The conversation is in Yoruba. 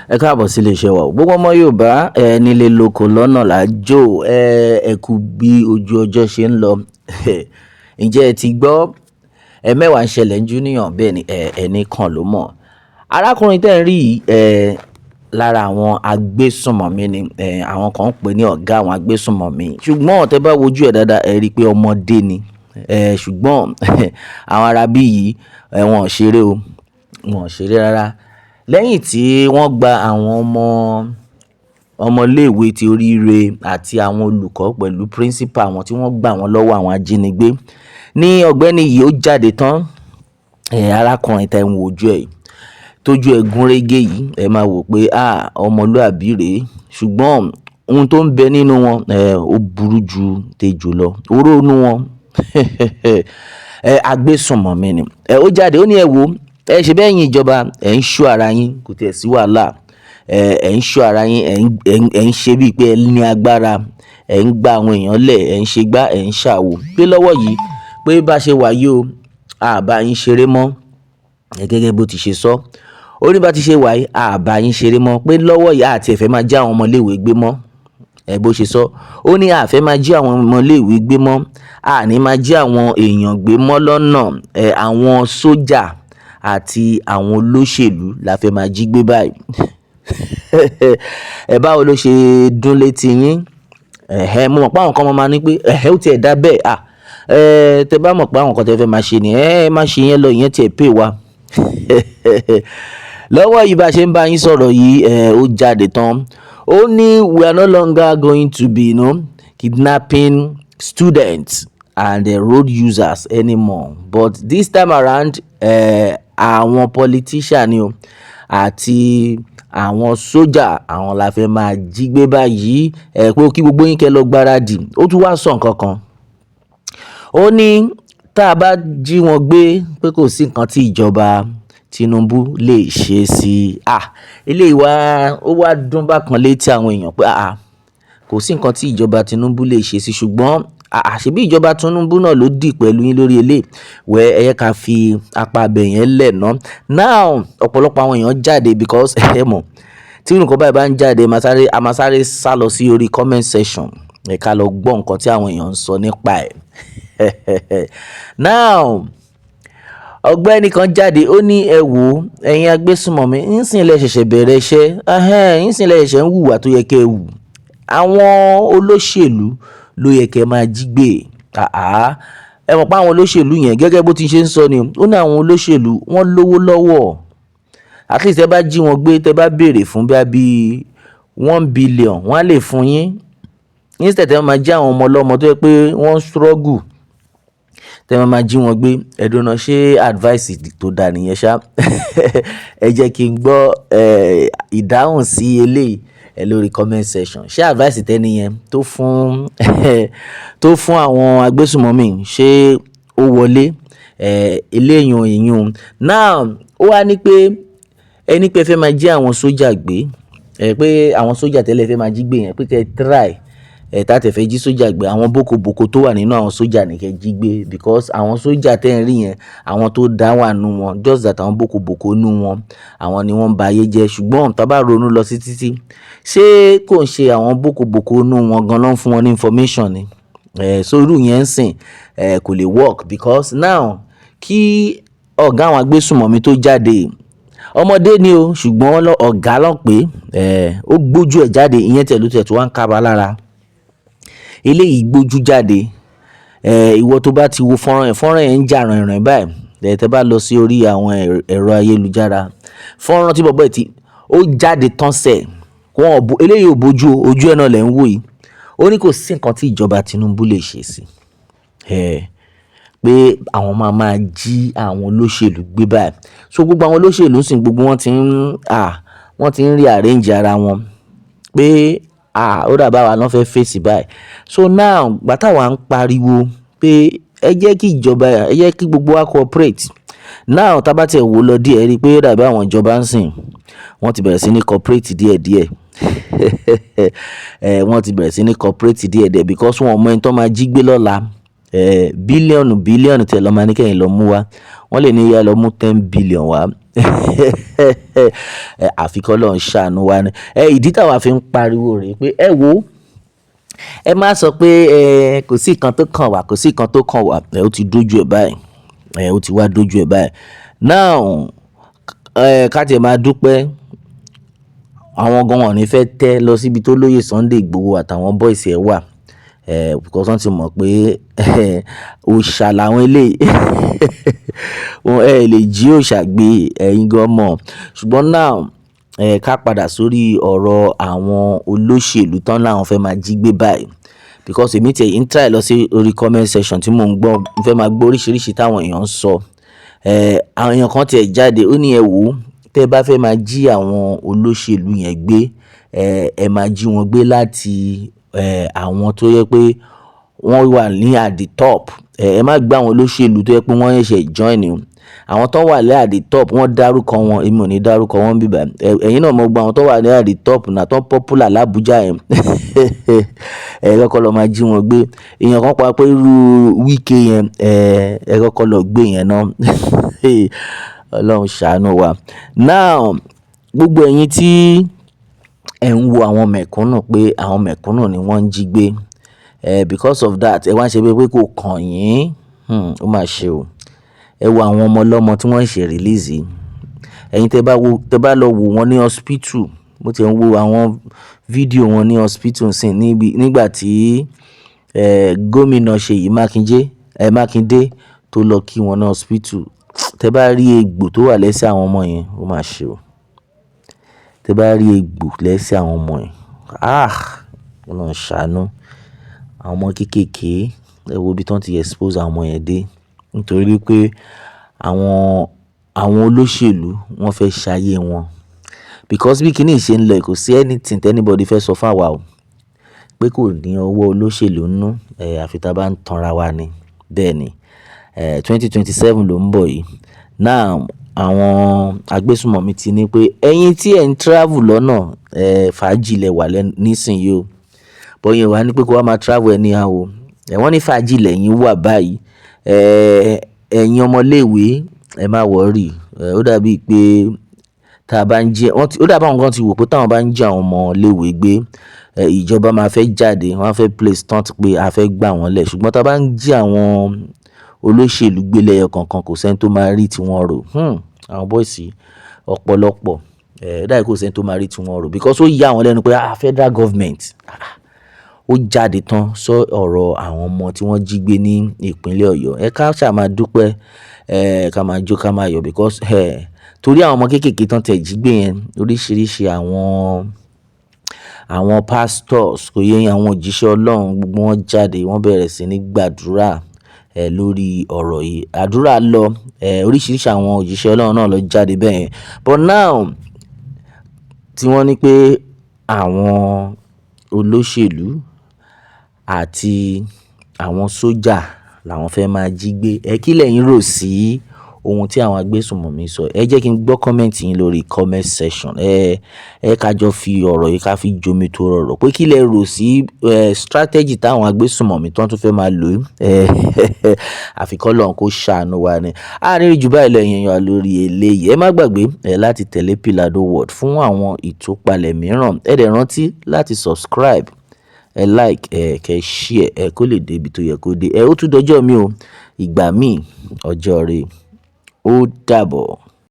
Ẹ káàbọ̀ sí iléeṣẹ́ wa o. Gbogbo ọmọ Yorùbá ẹ nílé lóko lọ́nà lájò, ẹ kú bí ojú ọjọ́ ṣe ń lọ. Ǹjẹ́ ẹ ti gbọ́? Ẹ mẹ́wàá ń ṣẹlẹ̀ ń júníyàn bẹ́ẹ̀ ni ẹnì kan ló mọ̀. Arákùnrin tẹ́ ń rí yìí, lára àwọn agbésùnmọ̀mí ni, àwọn kan ń pè ní ọ̀gá àwọn agbésùnmọ̀mí. Ṣùgbọ́n tẹ́ bá wojú ẹ̀ dáadáa, ẹ rí i pé ọmọdé ni. Ṣùgbọ́n àwọn arábí yìí, wọn ò ṣeré o, wọn ò ṣeré rárá. Lẹ́yìn tí wọ́n gba àwọn ọmọléèwé tí oríire àti àwọn olùkọ́ pẹ̀lú principal wọn tí wọ́n gbà wọ́n lọ́wọ́ àwọn ajínigbé, ní ọ̀gbẹ́ni yìí ó jáde tán. Arákùnrin tẹ́ ń wo ojú ẹ̀ yìí, tójú ẹ̀ gúnrégé yìí, ẹ máa wò pé ah, ọmọlúàbí rèé. Ṣùgbọ́n ohun tó ń bẹ nínú wọn, ó burú ju tejò lọ. Oró inú wọn, agbésùnmọ̀mí ni. Ó jáde, ó ní ẹ wò, ẹ ṣe bẹ́ẹ̀ yín ìjọba, ẹ̀ ń ṣọ́ ara yín, kò tiẹ̀ sí wàhálà. Ẹ̀ ń ṣọ́ ara yín, ẹ̀ ń ṣe bíi pé ẹ ní agbára, ẹ̀ ń gba àwọn èèyàn lẹ̀, ẹ̀ ń ṣe gbá, ẹ̀ ń ṣàwò. Pé lọ́wọ́ yìí, pé bá ṣe wà yìí o, a bá yín ṣeré mọ́. Gẹ́gẹ́ bó ti ṣe sọ. Ó ní bá ti ṣe wà yìí, a bá yín ṣeré mọ́. Pé lọ́wọ́ yìí, a ti ẹ̀ fẹ́ máa já àwọn ọmọléèwé gbé mọ́. Bó ṣe sọ. Ó ní a fẹ́ máa jí àwọn ọmọléèwé gbé mọ́. A ní máa jí àwọn èèyàn gbé mọ́ lọ́nà. Àwọn sójà àti àwọn olóṣèlú la fẹ́ máa jí gbé báyìí. Báwo ló ṣe dún létí yín? Mo mọ̀ pé àwọn kan máa ní pé ó ti ẹ̀ dá bẹ́ẹ̀. À, tẹ bá mọ̀ pé àwọn nǹkan tí ẹ fẹ́ máa ṣe ni, ẹ má ṣe yẹn lọ, ìyẹn tí ẹ pay wa. Lọ́wọ́ yìí bá ṣe ń bá yín sọ̀rọ̀ yìí, ó jáde tán. Ó ní we are no longer going to be, kidnapping students and road users anymore. But this time around, àwọn politician ni o àti àwọn sójà, àwọn la fẹ́ máa jí gbé báyìí. Pé kí gbogbo yín kẹ́ lọ gbáradì. Ó tún wá sọ nǹkan kan. Ó ní tá a bá jí wọn gbé, pé kò sí nǹkan tí ìjọba Tinubu lè ṣe sí i. Ah, eléyìí wá, ó wá dún bákan létí àwọn èèyàn pé àá, kò sí nǹkan tí ìjọba Tinubu lè ṣe sí i, ṣùgbọ́n àá, ṣebí ìjọba Tinubu náà ló dì pẹ̀lú yín lórí eléyìí. Well, ẹ jẹ́ ká fi apá abẹ yẹn lẹ̀ ná. Now, ọ̀pọ̀lọpọ̀ àwọn èèyàn jáde because ẹ mọ̀ tí nǹkan báyìí bá ń jáde, a máa sáré sá lọ sí orí comment section. Ẹ ká lọ gbọ́ nǹkan tí àwọn èèyàn ń sọ nípa ẹ̀. Now, ọ̀gbẹ́ni kan jáde, ó ní ẹ wò, ẹ̀yin agbésùnmọ̀mí, ńsìn lẹ ṣẹ̀ṣẹ̀ bẹ̀rẹ̀ iṣẹ́, ńsìn lẹ ṣẹ̀ṣẹ̀ ń hùwà tó yẹ kí ẹ hù. Àwọn olóṣèlú ló yẹ kí ẹ máa jí gbé. Àá, ẹ mọ̀ pé àwọn olóṣèlú yẹn, gẹ́gẹ́ bó ti ṣe ń sọ ni, ó ní àwọn olóṣèlú wọ́n lówó lọ́wọ́. At least tẹ bá jí wọn gbé, tẹ bá béèrè fún bí 1 billion, wọ́n á lè fún yín. Instead tẹ máa jí àwọn ọmọ ọlọ́mọ tó jẹ́ pé wọ́n struggle, tẹ máa máa jí wọn gbé. Ẹ dúró ná, ṣé advice tó dáa nìyẹn ṣá? Ẹ jẹ́ kí n gbọ́ ìdáhùn sí eléyìí lórí comment section. Ṣé advice tẹ́ni yẹn tó fún àwọn agbésùnmọ̀mí, ṣé ó wọlé? Eléyìí ìyún. Now, ó wá ní pé ẹni pé ẹ fẹ́ máa jí àwọn sójà gbé, pé àwọn sójà tẹ́lẹ̀ fẹ́ máa jí gbé yẹn, pé kí ẹ try, tá tẹ̀ fẹ́ jí sójà gbé, àwọn boko boko tó wà nínú àwọn sójà ní kí ẹ jí gbé, because àwọn sójà tẹ́ ń rí yẹn, àwọn tó dá wà nínú wọn, just that àwọn boko boko nínú wọn, àwọn ni wọ́n ń ba ayé jẹ́. Ṣùgbọ́n tá bá ronú lọ sí títí, ṣé kò ń ṣe àwọn boko boko nínú wọn gan ló ń fún wọn ní information ni? So irú yẹn ń sìn, kò lè work because now kí ọ̀gá àwọn agbésùnmọ̀mí tó jáde, ọmọdé ni o, ṣùgbọ́n ọ̀gá ló pé, ó gbójú ẹ̀ jáde, ìyẹn tẹ̀ ló tẹ̀ tó wá ń kaba lára. Eléyìí gbójú jáde. Ìwọ tó bá ti wo fọ́nrán yẹn, fọ́nrán yẹn ń jà rìnrìn báyìí. Tẹ bá lọ sí orí àwọn ẹ̀rọ ayélujára, fọ́nrán tí bọ̀bọ́ yìí tí ó jáde tán sẹ̀, wọ́n ò bo, eléyìí ò bojú o, ojú ẹ náà lẹ̀ ń wò yìí. Ó ní kò sí nǹkan tí ìjọba Tinubu lè ṣe sí i. Pé àwọn máa máa jí àwọn olóṣèlú gbé báyìí. So gbogbo àwọn olóṣèlú sì gbogbo wọn ti ń, à, wọ́n ti ń rearrange ara wọn pé à, ó dàbí àwa náà fẹ́ face báyìí. So now, ìgbà táwa ń pariwo pé ẹ jẹ́ kí ìjọba, ẹ jẹ́ kí gbogbo wa cooperate. Now, tá bá tiẹ̀ wò lọ díẹ̀, ẹ rí pé ó dàbí àwọn ìjọba ń sìn, wọ́n ti bẹ̀rẹ̀ sí ní cooperate díẹ̀díẹ̀. Wọ́n ti bẹ̀rẹ̀ sí ní cooperate díẹ̀díẹ̀ because wọ́n mọ ẹni tó máa jí gbé lọ́la. Bílíọ̀nù bílíọ̀nù tí ẹ lọ máa ní kí ẹ̀yin lọ mú wá. Wọ́n lè ní ẹ lọ mú 10 billion wá. Àfi k'Ọlọ́run ṣàánú wa ni. Ìdí táwa fi ń pariwo rèé pé ẹ wo, ẹ má sọ pé ẹ kò sí nǹkan tó kàn wá, kò sí nǹkan tó kàn wá. Ẹ ó ti dójú ẹ báyìí. Ó ti wá dójú ẹ báyìí. Now, ká tiẹ̀ máa dúpẹ́. Àwọn gan wọ́n ní fẹ́ tẹ́ lọ síbi tó lóye Sunday Igboho àtàwọn boys ẹ̀ wà. Because wọ́n ti mọ̀ pé òòṣà làwọn eléyìí. Ẹ lè jí òòṣà gbé, ẹ̀yin gan mọ̀. Ṣùgbọ́n now, ká padà sórí ọ̀rọ̀ àwọn olóṣèlú tán láwọn fẹ́ máa jí gbé báyìí. Because èmi tiẹ̀ ń try lọ sí orí comment section tí mò ń gbọ́, mo fẹ́ máa gbọ́ oríṣiríṣi táwọn èèyàn ń sọ. Àwọn èèyàn kan tiẹ̀ jáde, ó ní ẹ wò ó, tí ẹ bá fẹ́ máa jí àwọn olóṣèlú yẹn gbé, ẹ máa jí wọn gbé láti àwọn tó jẹ pé wọ́n wà ní at the top. Ẹ má gbé àwọn olóṣèlú tó jẹ pé wọ́n ṣẹ̀ṣẹ̀ join o. Àwọn tó wà ní at the top, wọ́n dárúkọ wọn, èmi ò ní dárúkọ wọn níbí báyìí. Ẹ̀yin náà mọ̀ gbogbo àwọn tó wà ní at the top náà tó popular l'Abuja yẹn. Ẹ kọ́kọ́ lọ máa jí wọn gbé. Èèyàn kan pa pé irú Wike yẹn, ẹ kọ́kọ́ lọ gbé yẹn ná. Ọlọ́run ṣàánú wa. Now, gbogbo ẹ̀yin tí ẹ̀ ń wo àwọn mẹ̀kúnnù pé àwọn mẹ̀kúnnù ni wọ́n ń jí gbé. Because of that, ẹ wá ń ṣe bí pé kò kàn yín. Ó mà ṣe o. Ẹ wo àwọn ọmọ ọlọ́mọ tí wọ́n ṣe release. Ẹ̀yin tẹ bá wo, tẹ bá lọ wò wọ́n ní hospital, mo ti ń wo àwọn fídíò wọn ní hospital sín níbi nígbà tí gómìnà Ṣèyí Mákindé, Mákindé tó lọ kí wọn ní hospital. Tẹ bá rí egbò tó wà lẹ́sẹ̀ àwọn ọmọ yẹn, ó mà ṣe o. Tẹ bá rí egbò lẹ́sẹ̀ àwọn ọmọ yẹn, ah! Ọlọ́run ṣàánú. Àwọn ọmọ kéékèèké, ẹ wo ibi tí wọ́n ti expose àwọn ọmọ yẹn dé. Nítorí pé àwọn olóṣèlú wọ́n fẹ́ ṣayé wọn. Because bí kíní ṣe ń lọ, kò sí anything tí anybody fẹ́ sọ fún àwa o. Pé kò ní ọwọ́ olóṣèlú nínú, àfi tí a bá ń tanra wa ni. Bẹ́ẹ̀ ni, 2027 ló ń bọ̀ yìí. Now, àwọn agbésùnmọ̀mí ti ní pé ẹ̀yin tí ẹ̀ ń travel lọ́nà, fàájì lẹ wà lẹ́nu nísìnyí o. But ìyẹn wá ní pé kó wá máa travel anyhow o. Wọ́n ní fàájì lẹ́yìn wà báyìí. Ẹ̀yin ọmọ ilé ìwé, ẹ má worry. Ó dàbí pé tí a bá ń jí, wọ́n ti, ó dàbí àwọn kan ti wò pé tí àwọn bá ń jí àwọn ọmọ ilé ìwé gbé, ìjọba máa fẹ́ jáde, wọ́n á fẹ́ play stunt pé a fẹ́ gbà wọ́n lẹ̀. Ṣùgbọ́n tí a bá ń jí àwọn olóṣèlú gbé lẹ́yọ kọ̀ọ̀kan, kò sí ẹni tó máa rí tí wọ́n rò. Àwọn boys yìí ọ̀pọ̀lọpọ̀, ó dàbí kò sí ẹni tó máa rí tí wọ́n rò because ó yà wọ́n lẹ́nu pé ah, federal government, ah, ó jáde tán sọ ọ̀rọ̀ àwọn ọmọ tí wọ́n jí gbé ní ìpínlẹ̀ Ọ̀yọ́. Ẹ ká ṣà máa dúpẹ́, ká máa jó ká máa yọ̀ because, torí àwọn ọmọ kéékèèké tán tẹ̀ jí gbé yẹn, oríṣiríṣi àwọn pastors, kò yé yín, àwọn òjíṣẹ́ Ọlọ́run gbogbo wọn jáde, wọ́n bẹ̀rẹ̀ sí ní gbàdúrà, lórí ọ̀rọ̀ yìí. Àdúrà lọ, oríṣiríṣi àwọn òjíṣẹ́ Ọlọ́run náà ló jáde bẹ́ẹ̀ yẹn. But now tí wọ́n ní pé àwọn olóṣèlú àti àwọn sójà làwọn fẹ́ máa jí gbé. Ẹ kí lẹ̀yin rò sí ohun tí àwọn agbésùnmọ̀mí sọ? Ẹ jẹ́ kí n gbọ́ comment yín lórí comment section. Ẹ ká jọ fi ọ̀rọ̀ yìí ká fi jomi tooro ọ̀rọ̀ pé kí lẹ rò sí, strategy táwọn agbésùnmọ̀mí tó tún fẹ́ máa lò. Àfi k'Ọlọ́run kó ṣàánú wa ni. A ní rí ju báyìí lọ ẹ̀yin èèyàn wa lórí eléyìí. Ẹ má gbàgbé, láti tẹ̀lé Pilado World fún àwọn ìtúpalẹ̀ mìíràn. Ẹ dẹ̀ rántí láti subscribe, ẹ like, ẹ kẹ́ share, ẹ kó lè dé ibi tó yẹ kó dé. Ó tún dọjọ́ mi o. Ìgbà mí, ọjọ́ rẹ. Ó dàbọ̀.